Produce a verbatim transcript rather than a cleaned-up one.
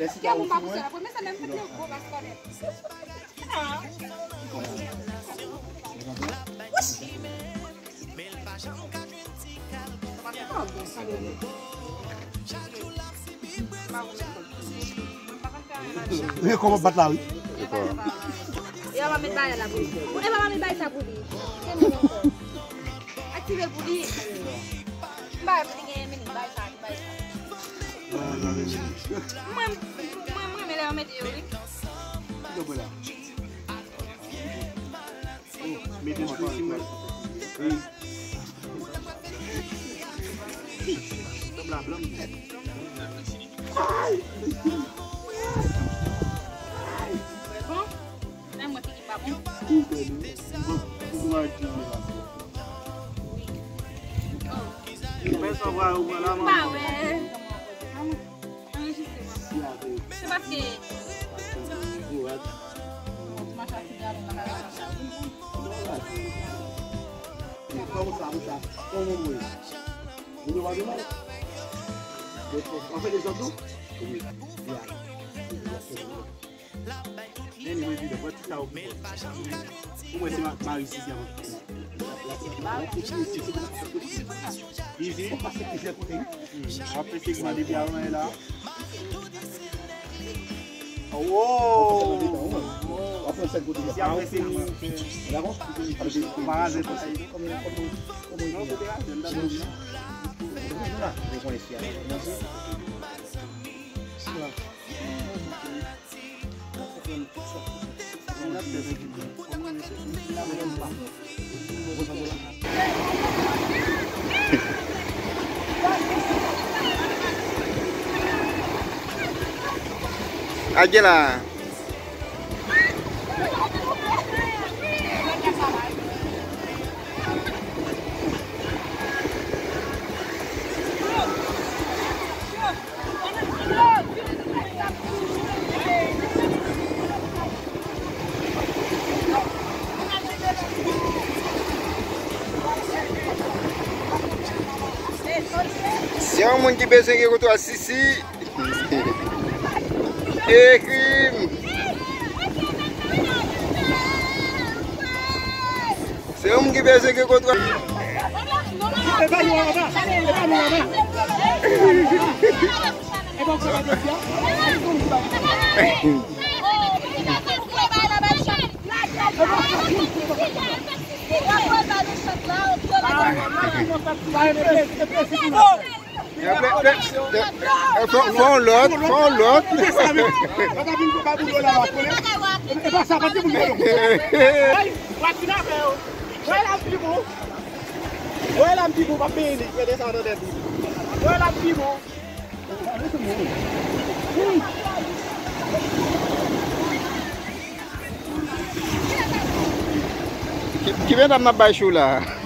Kè moun pa pouse la, premye sa menm fèt yon gwo mas kòlèt. Ah. Ah, bon, sa dwe. Men kòman bat la, wi. E a pa met bagay la pou li. E a pa met bagay sa pou li. Aktive l pou li. M bagay pou li genyen minit, bagay sa, bagay sa. Mwen, mwen, mwen renmen lè yo mete yo, wi. Mete m sou mwen. Sanble a blan m nèt. Bon, men mwen figi pa bon. Wi. Oh. Mwen sa vwa ou pran la, manman. Pa wè. Anrejistre mwen. Se paske. Kòman sa, kòman sa? Kòman mwen? Mwen pa gen mal. An fè de zòt tou? Wi. Anyway, di lè, pran ti sa ou pou kò. Ou wè se ma-, mari sisi a. Izi. Hmm, w ap fè segman depi avan la. Oh! Izi ap fè segman. Ou pa razè pa. Non, kote razè, m ta tande. Agela. Si yon moun ki bezwen gen kontwòl sisi, ekri m. Se yon moun ki bezwen gen kontwòl. Fè, fè, fè, fè, fè yon lòt, fè yon lòt. Wè la m pi bon. Wè la m pi bon, w ap benyen li, mete sa nan tèt li. Wè la m pi bon. Ki, ki medam n ap bay chou la?